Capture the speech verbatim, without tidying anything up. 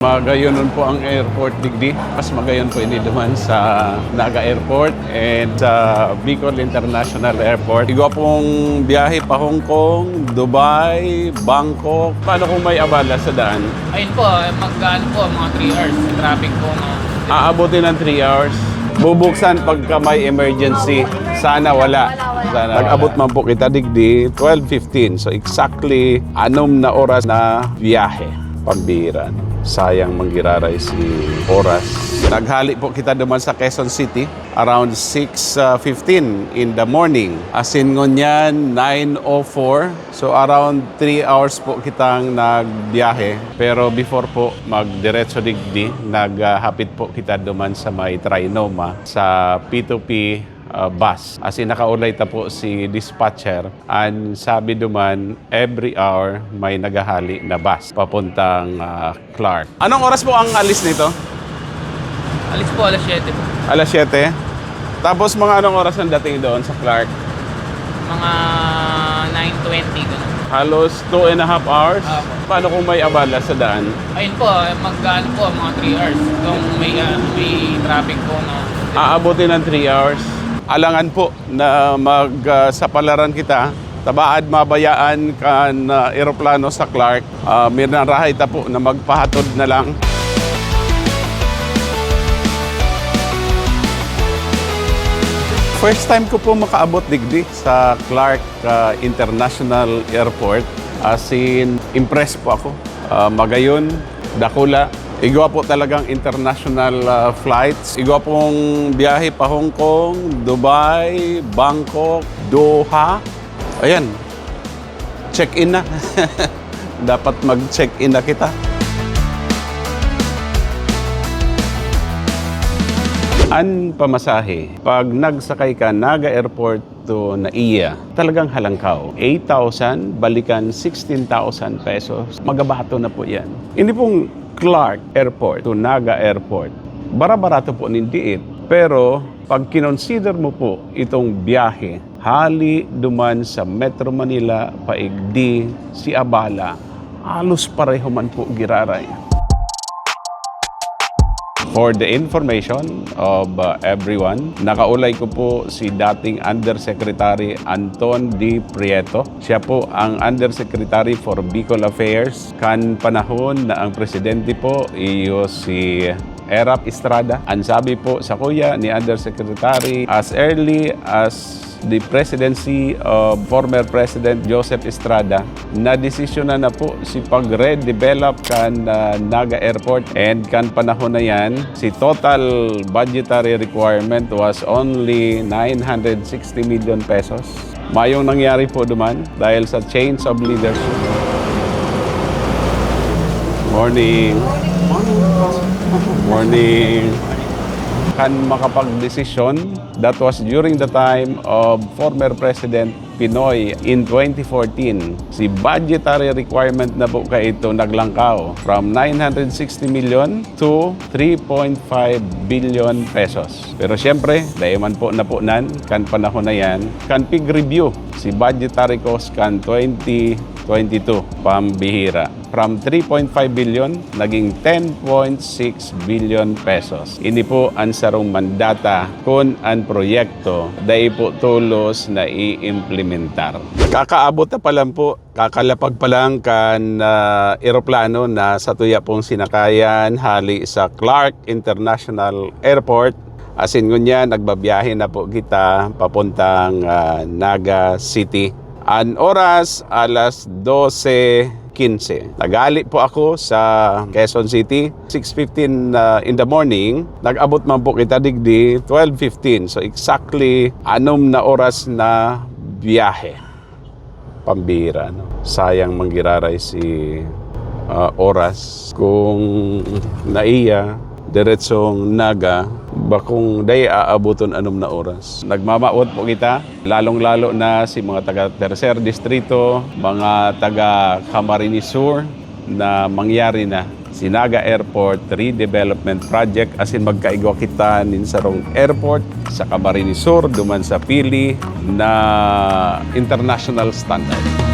Magayonon po ang airport digdi. Mas magayon po ini duman sa Naga Airport and sa Bicol International Airport. Igwa pong biyahe pa Hong Kong, Dubai, Bangkok. Paano kung may abala sa daan? Ayun po, mag-ano po, mga three hours. Traffic po, no? Aabutin ng three hours. Bubuksan pagka may emergency. Sana wala. Sana wala. Nag-abot man po kita digdi, twelve fifteen. So exactly anom na oras na biyahe. Pambira, no? Sayang manggiraray si oras. Naghali po kita duman sa Quezon City around six fifteen in the morning. Asin ngunyan, nine oh four. So around three hours po kitang nagbiyahe. Pero before po magdiretso digdi, naghapit po kita duman sa may Trinoma, sa P two P, ah, bus. Asin nakaulay ta po si dispatcher. An sabi duman, every hour may naghahali na bus papuntang, ah, Clark. Anong oras po ang alis nito? Alis po, alas siyete po. Alas siyete? Tapos mga anong oras ang dating doon sa Clark? Mga nine twenty, ganun. Halos two and a half hours? Apo. Paano kung may abala sa daan? Ayun po, mag-ano po, mga three hours. Kung may, ah, may traffic po, no? Aabutin ng three hours. Alangan po na mag, ah, sapalaran kita. Tabaad mabayaan kan, ah, eroplano sa Clark. Ah, minarahay ta po na magpahatod na lang. First time ko po makaabot digdi sa Clark, ah, International Airport. As in, impressed po ako. Ah, magayon, dakula. Igwa po talagang international, ah, flights. Igwa pong biyahe pa Hong Kong, Dubai, Bangkok, Doha. Ayan, check-in na. Dapat mag-check-in na kita. An pamasahe, pag nagsakay ka Naga Airport to Naiya, talagang halangkaw. Eight thousand, balikan sixteen thousand pesos. Magabato na po yan. Ini pong Clark Airport to Naga Airport, bara-barato po nin diit. Pero pag kinonsider mo po itong biyahe, hali duman sa Metro Manila paigdi si abala, halos pareho man po giraray. For the information of, uh, everyone, nakaulay ko po si dating Undersecretary Anton D. Prieto. Siya po ang Undersecretary for Bicol Affairs kan panahon na ang presidente po iyo si Erap Estrada. Ang sabi po sa kuya ni Undersecretary, as early as the presidency of former President Joseph Estrada, nadesisyonan na po si pag-redevelop kan, ah, Naga Airport, and kan panahon na yan, si total budgetary requirement was only nine hundred sixty million pesos. Mayong nangyari po duman dahil sa change of leadership. Morning. Morning. Kan makapagdesisyon, that was during the time of former President Pinoy in twenty fourteen. Si budgetary requirement na po kaito naglangkaw from nine hundred sixty million to three point five billion pesos. Pero siyempre, dai man po napunan kan panahon na yan, kan pig-review si budgetary cost kan twenty twenty-two, pambihira. From three point five billion, naging ten point six billion pesos. Ini po ang sarong mandata kun an proyekto dai po tolos na iimplementar. Kakaabot na pa lang po, kakalapag pa lang kan, ah, eroplano na satuya pong sinakayan hali sa Clark International Airport. Asin ngunyan, nagbabiyahe na po kita papuntang, ah, Naga City. An oras, alas dose quince. Naghali po ako sa Quezon City, six fifteen, ah, in the morning. Nag-abot man po kita digdi, twelve fifteen. So, exactly anom na oras na biyahe. Pambira, no? Sayang manggiraray si, ah, oras. Kung Naiya, diretsong Naga, bakong dai aaboton anom na oras. Nagmamawot po kita, lalong-lalo na si mga taga Tercer Distrito, mga taga Camarines Sur, na mangyari na si Naga Airport Redevelopment Project, asin magkaigwa kita nin sarong airport sa Camarines Sur, duman sa Pili na international standard.